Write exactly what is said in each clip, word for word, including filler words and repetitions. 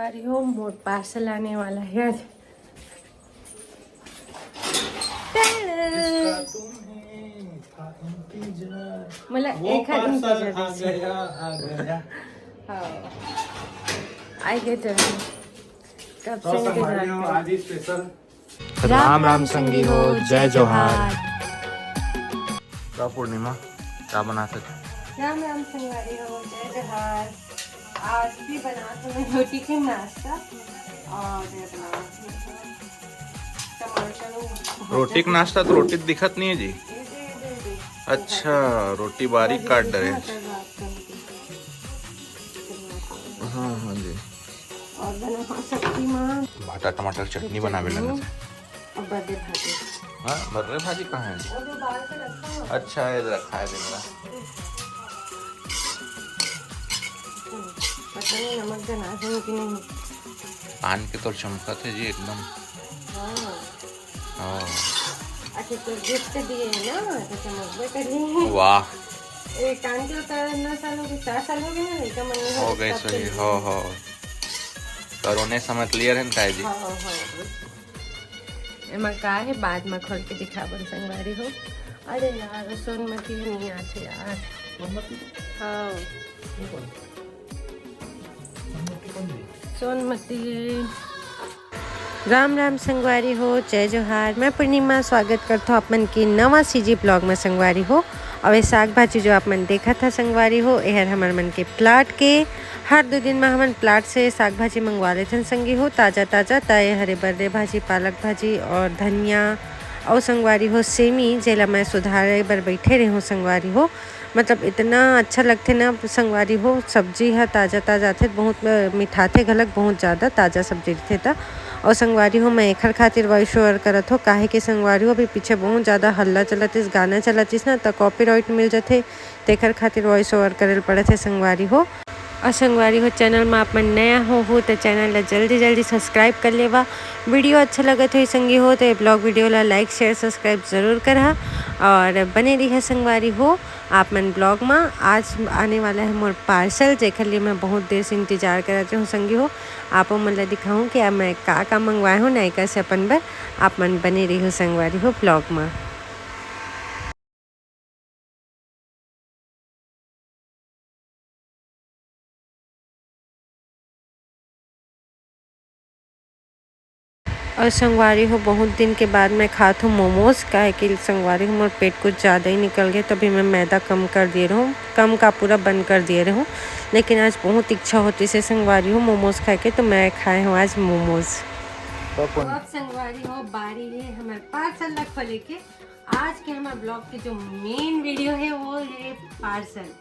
अरे हो, मोर पार्सल आने वाला है आज। इसका तुम्हें था इंतजार। मतलब वो एक हाथ पार्सल इंतजार आ दीजिए। गया, आ गया। हाँ, आई गेट। कब तो से संगवारी इंतजार हो, कर आज स्पेशल राम राम संगी हो, जय जोहार। का पूर्णिमा का बनात हे? राम राम संगवारी हो, जय जोहार। आज भी बनात हूँ मैं रोटी के नाश्ता और ये बनात हूँ टमाटर भुंजा। रोटी के नाश्ता तो रोटी दिखत नहीं है जी। ये दे, ये दे, ये दे। अच्छा, रोटी बारीक काट डरे। मटर बात करके। हाँ हाँ जी। और बना शक्तिमान। भाटा टमाटर चटनी बनावे लगा। और बर्थडे भाजी। हाँ, बर्रे भाजी कहाँ है जी? वो जो उबाल के रखा हुआ है। अच्छा है, रखा है दिन का। हम्म, पता नहीं नमक डला है कि नहीं। पान के तो चमकत है जी एकदम। हाँ। हाँ। अच्छा, तो गिफ्ट दिए ना, तो समझबे करिए। वाह। एक कान के उतार ना साल हो गए, चार साल हो गए ना, लड़का मन नहीं हो गए सही। हो हो। कोरोने समय क्लियर है ना जी। हाँ हाँ। एमा का है, बाद में खोल के दिखाबन संगवारी हो। अरे यार, सोनमती नहीं आते यार। हाँ। सोनमती। राम राम संगवारी हो, जय जोहार। मैं पूर्णिमा स्वागत करथो आप मन के नवा सीजी ब्लॉग में संगवारी हो। और ये साग भाजी जो आप मन देखत हा संगवारी हो, एहर हमर मन के प्लाट के। हर दो दिन में हमन प्लाट से साग भाजी मंगवा लेथन संगी हो, ताजा ताजा। त ये हरे बर्रे भाजी, पालक भाजी और धनिया और संगवारी हो सेमी, जेला मैं सुधारे बर बैठे रहे हूँ संगवारी हो। मतलब इतना अच्छा लगथे ना संगवारी हो, सब्जी ह ताजा ताजा आथे, बहुत मिठाथे घलक, बहुत ज्यादा ताजा सब्जी रथे त। और संगवारी हो, मैं एखर खातिर वॉइस ओवर करत हो, काहे कि संगवारी हो अभी पीछे बहुत ज्यादा हल्ला चलत इस, गाना चलत इस ना, त कॉपीराइट मिल जथे, तेखर खातिर वॉइस ओवर करे ल पड़त हे संगवारी हो। और संगवारी हो, चैनल में आप मन नया हो हो तो चैनल ला जल्दी जल्दी सब्सक्राइब कर लेवा। वीडियो अच्छा लगत हो संगी हो तो ब्लॉग वीडियो ला लाइक शेयर सब्सक्राइब जरूर करहा और बने रहिहा संगवारी हो। आप मन ब्लॉग में आज आने वाला है मोर पार्सल, जेकर लिए मैं बहुत देर से इंतजार करत रहूँ संगी हो। आपो मन ला दिखाऊँ कि अब मैं का का मंगवाए हूँ नायका से अपन बर। आप मन बने रहिहो संगवारी हो ब्लॉग में। और संगवारी हो, बहुत दिन के बाद मैं खात हूँ मोमोज, काहे कि संगवारी हो मोर पेट कुछ ज़्यादा ही निकल गए, तभी मैं मैदा कम कर दिए रहूँ, कम का पूरा बंद कर दिए रहूँ। लेकिन आज बहुत इच्छा होती से संगवारी हो मोमोज खाए के, तो मैं खाए हूँ आज मोमोज। तो अब संगवारी हो बारी है हमारे पार्सल ला खोले के। आज के हमारे ब्लॉग के जो मेन वीडियो है वो है पार्सल।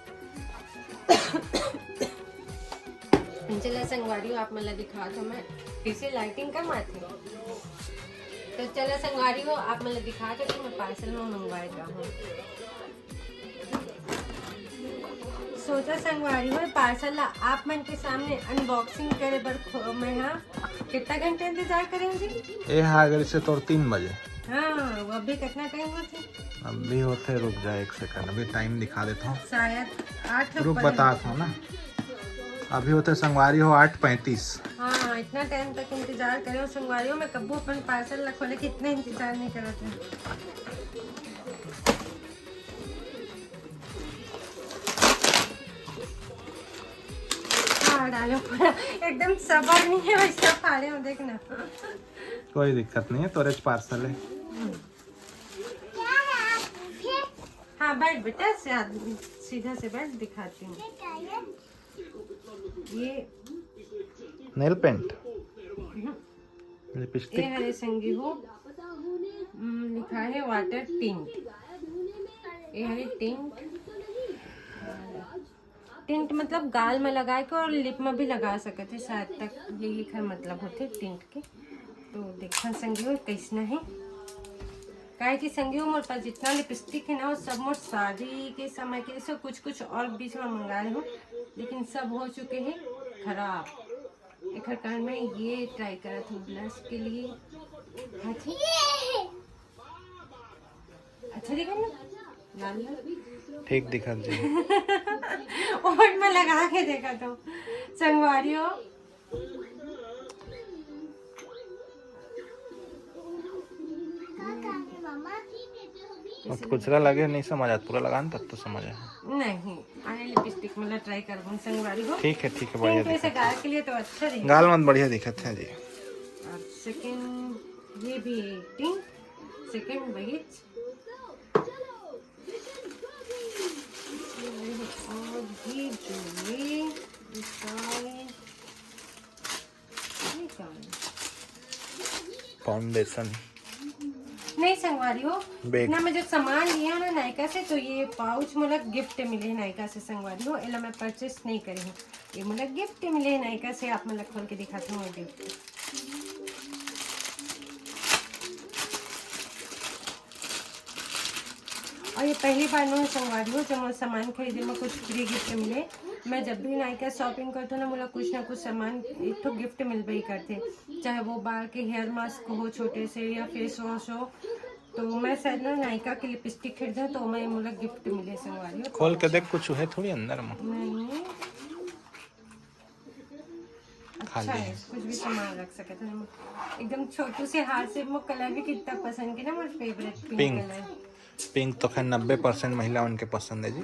चला संगवारी हो, आप मन ला दिखात हो मैं कैसे लाइटिंग कम आथे। तो चला संगवारी हो, आप मन ला दिखात हो कि मैं पार्सल में मंगवाए का हूँ। सोचा संगवारी हो, पार्सल ला आप मन के सामने अनबॉक्सिंग करे बर खो-, मैं हाँ कितना घंटे इंतजार करे हूँ जी? ए हा गए से तोर तीन बजे। हाँ, वो अभी कितना टाइम होथे? अभी होथे, रुक जा एक सेकंड, अभी टाइम दिखा देता हूँ। शायद आठ रुक, पर बता था ना, अभी होथे संगवारी हो आठ पैंतीस। हाँ, इतना टाइम तक इंतजार करे हो संगवारी हो। मैं कब्बू अपन पार्सल ला खोले के इतना इंतजार नहीं करत है। हाँ, डालो पूरा, एकदम सबर नहीं है वैसा फाड़े हो, देखना। कोई दिक्कत नहीं है, तोरे पार्सल है। हाँ, बैठ बेटा, से आद-, सीधा से बैठ, दिखाती हूँ। ये नेल पेंट, ये लिपस्टिक। हरे संगी हो, हम्म, लिखा है वाटर टिंट। ये हरे टिंट, टिंट मतलब गाल में लगाए के और लिप में भी लगा सकते हैं, शायद तक यही खर मतलब होते टिंट के। तो देखा संगी हो कैसना है, काहे कि संगी हो मोर पास जितना लिपस्टिक है ना, वो सब मोर शादी के समय के, सब कुछ कुछ और बीच में मंगाए हो, लेकिन सब हो चुके हैं खराब। एकर कारण मैं ये ट्राई करत हूँ ब्लश के लिए। अच्छा, अच्छा दिखा ना, लाल लाल। ठीक दिखा जी। ओठ में लगा के देखा तो संगवारी हो। अब कुचरा लगे नहीं समझ आत, पूरा लगा न तब तो समझ आए। नहीं, अरे लिपस्टिक मतलब ट्राई करबो संगवारी हो। ठीक है, ठीक है, बढ़िया पिंक वैसे दिखत गाल के लिए तो अच्छा रही। गाल मन बढ़िया दिखत है जी। और सेकंड ये भी पिंक, सेकंड वही। और ये जो ये इसका ये क्या है? फाउंडेशन। नहीं संगवारी हो, बैग। ना मैं जो सामान लिया ना नायका से, तो ये पाउच मोला गिफ्ट मिले नायका से संगवारी हो। एला मैं परचेस नहीं करे हूँ, ये मोला गिफ्ट मिले नायका से। आप मोला खोल के दिखाती हूँ गिफ्ट। और ये पहली बार मैं संगवारी हूँ जब मैं सामान खरीदे में कुछ फ्री गिफ्ट मिले। मैं जब भी नायका शॉपिंग करती हूँ ना, मोला कुछ ना कुछ सामान एक तो गिफ्ट मिलबे ही करते, चाहे वो बाल के हेयर मास्क हो छोटे से या फेस वॉश हो। तो मैं शायद ना नायका की लिपस्टिक खरीदे तो मैं मोला गिफ्ट मिले संगवारी हो। खोल के देख, कुछ है थोड़ी अंदर में। नहीं, अच्छा खाली है, कुछ भी सामान रख सकते हैं। एकदम छोटू से हार से। वो कलर भी कितना पसंद है ना, मेरा favourite pink pink. Colour. Pink तो खैर नब्बे परसेंट महिला उनके पसंद है जी।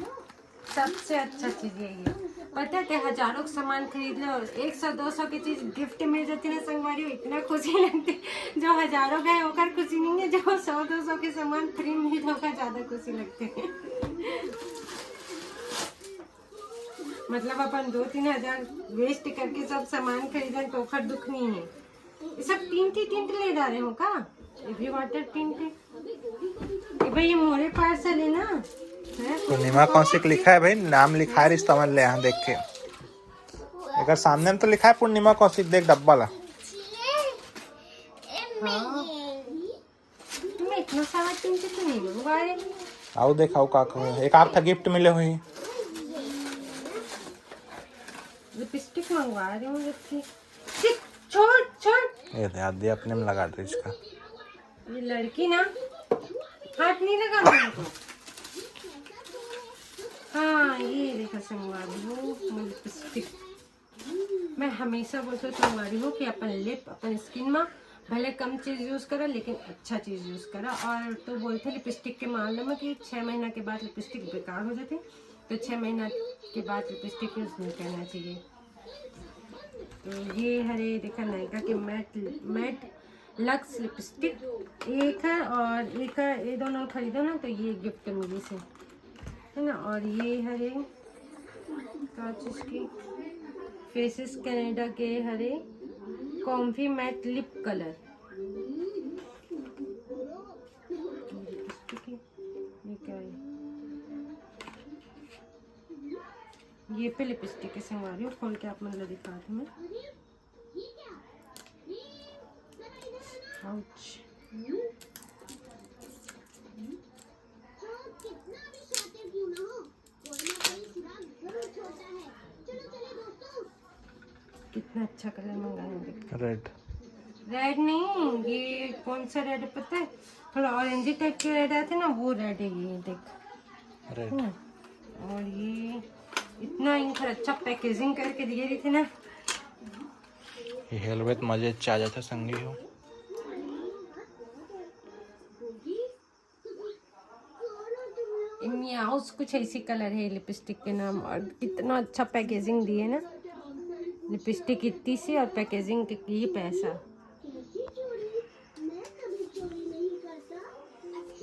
सबसे अच्छा चीज यही है। पता है, हजारों का सामान खरीद लो और एक सौ दो सौ की चीज गिफ्ट मिल जाती ना संगवारी, इतना खुशी लगती। जो हजारों का है ओकर खुशी नहीं है, जो सौ दो सौ के सामान फ्री मिल जाए ओकर ज्यादा खुशी लगती है। मतलब अपन दो तीन हजार वेस्ट करके सब सामान खरीदन तो ओकर दुख नहीं है। ये सब टिंट ही टिंट ले जा रहे हो का? ये भी वाटर टिंट है। ये भाई, ये मोरे पार्सल है ना? है? पूर्णिमा कौशिक लिखा है भाई, नाम लिखा है रिश्ता में ले यहाँ देख के। अगर सामने में तो लिखा है पूर्णिमा कौशिक, देख डब्बा ला। हाँ। तुम्हें इतना सारा टिंट तो नहीं मंगवा रहे। आओ देख, आओ का कहूँ, एक आप था गिफ्ट मिले हुई। लिपस्टिक मंगवा रहे हो जबकि। छिक, छोड़, छोड़। ये दे, आदि अपने में लगा दे इसका। ये लड़की ना हाथ नहीं लगाना हमको। हाँ, ये देखो संगवारी हो, लिपस्टिक। मैं हमेशा बोलती हूँ संगवारी हो कि अपन लिप, अपन स्किन में भले कम चीज यूज करा, लेकिन अच्छा चीज यूज करा। और तो बोलते लिपस्टिक के मामले में कि छः महीना के बाद लिपस्टिक बेकार हो जाती, तो छः महीना के बाद लिपस्टिक यूज नहीं करना चाहिए। तो ये हरे देखा नायका के मैट, मैट लक्स लिपस्टिक एक है और एक है, ये दोनों खरीदो ना तो ये गिफ्ट मिली से, है ना। और ये हरे का चीज की फेसेस कनाडा के हरे कॉम्फी मैट लिप कलर। ठीक है, ये क्या है? ये पे लिपस्टिक है संगवारी हो, खोल के आप मतलब दिखा दूँ मैं। आउच। कितना अच्छा कलर मंगाया है, देख। रेड। रेड नहीं, ये कौन सा रेड पता है, थोड़ा ऑरेंजी टाइप के रेड आते ना, वो रेड है ये, देख। रेड। हम्म, और ये इतना इनका अच्छा पैकेजिंग करके दिए रही थे ना। ये हेलवे तो मजे च आ जाता संगी हो। मियाउस कुछ ऐसी कलर है लिपस्टिक के नाम, और कितना अच्छा पैकेजिंग दिए ना। लिपस्टिक इतनी सी और पैकेजिंग के ये पैसा।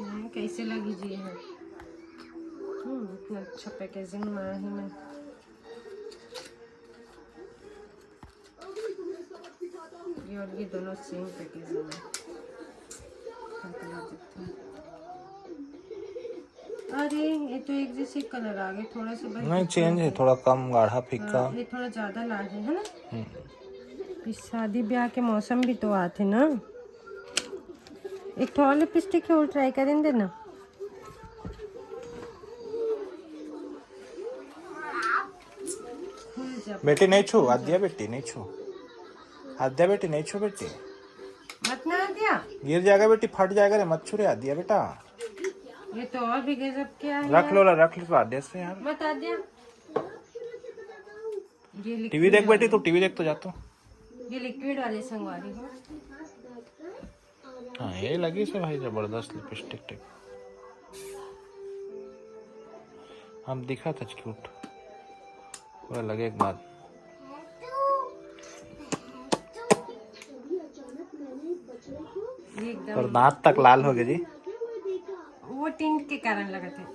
हाँ, कैसे लगी जी है? हम्म, इतना अच्छा पैकेजिंग में है। ये और ये दोनों सेम पैकेजिंग है। क्या कलर देखते हैं? अरे, ये तो एक जैसे कलर आ गए, थोड़ा सा बस नहीं, चेंज है, थोड़ा कम गाढ़ा फीका। हाँ, ये थोड़ा ज्यादा लार्ज है, है ना? हम्म। ये शादी ब्याह के मौसम भी तो आते ना। एक ठो और लिपस्टिक है, वो ट्राई करें देना। खुल जा। बेटी नहीं छू, आद्या बेटी नहीं छू, आद्या बेटी नहीं छू बेटी, मत ना आद्या। गिर जाएगा बेटी, फट जाएगा रे, मत छू रे आद्या बेटा। ये तो और भी गजब क्या है रख यार। लो ला, रख लो आद्या से यार। मत आद्या। ये टीवी देख बेटी, तू टीवी देख तो जा तू। ये लिक्विड वाले संगवारी हो। हाँ, ये लगी से भाई जबरदस्त लिपस्टिक टाइप। हम दिखत हच क्यूट, पूरा लगे एक बात। ये एकदम और दांत तक लाल हो गए जी। वो टिंट के कारण लगत है,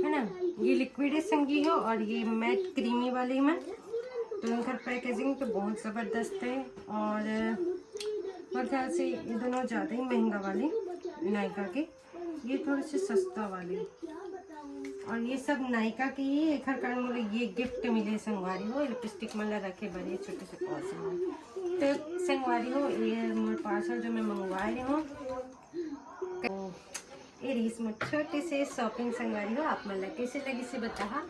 है ना? ये लिक्विड है संगी हो, और ये मैट क्रीमी वाली में, तो इनकर पैकेजिंग तो बहुत ज़बरदस्त है। और मेरे ख्याल से ये दोनों ज़्यादा ही महंगा वाली नायका के, ये थोड़े से सस्ता वाली। और ये सब नायका के ही, एखर कारण मोला ये गिफ्ट मिले संगवारी हो, लिपस्टिक मन ला रखे बर ये छोटे से पाउच में। तो संगवारी हो, ये मोर पार्सल जो मैं मंगवाए रहे हूँ, तो ये रहिस मोर छोटे से शॉपिंग संगवारी हो। आप मन ला कैसे लगिस बताहा,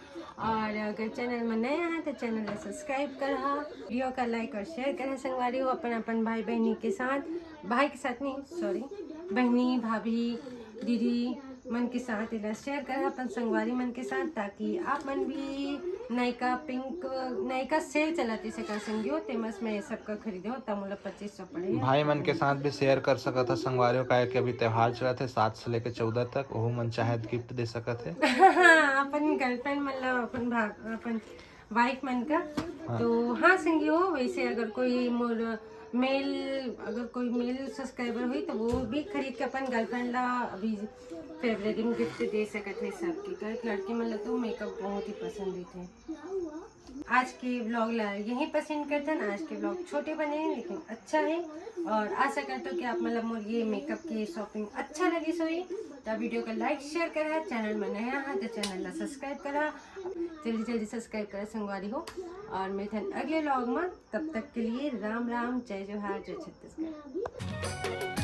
और अगर चैनल में नया है तो चैनल ला सब्सक्राइब करहा, वीडियो का लाइक और शेयर करहा संगवारी हो अपन अपन भाई बहनी के साथ, भाई के साथ नहीं, सॉरी, बहनी, भाभी, दीदी मन के साथ एला शेयर करहा अपन संगवारी मन के साथ, ताकि आप मन भी नायका पिंक, नायका सेल चलत हे सका संगी हो, तेमस में सबका खरीदे हो, तब मोला पच्चीस सौ पड़े। भाई मन के साथ भी शेयर कर सकत ह संगवारी हो, काहे कि अभी त्योहार चलत हे सात से लेके चौदह तक, ओहू मन चाहे गिफ्ट दे सकत हे। अपन गर्लफ्रेंड मन ला, अपन भा अपन वाइफ मन का। हाँ। तो हाँ संगी हो, वैसे अगर कोई मोर मेल, अगर कोई मेल सब्सक्राइबर हुई तो वो भी खरीद के अपन गर्लफ्रेंड ला अभी फेवरेट गिफ्ट दे सकत है सबके, क्योंकि लड़की मन ला तो मेकअप बहुत ही पसंद होते हैं। आज के व्लॉग ला यहीं पर एंड करते हैं। आज के व्लॉग छोटे बने हैं लेकिन अच्छा है, और आशा करते हो कि आप मतलब मोर ये मेकअप की शॉपिंग अच्छा लगिस होही। तो वीडियो का लाइक शेयर करा, चैनल में नया है तो चैनल ला सब्सक्राइब करा, जल्दी जल्दी सब्सक्राइब करा संगवारी हो, और मिलथन अगले व्लॉग में। तब तक के लिए राम राम, जय जोहार, जय छत्तीसगढ़।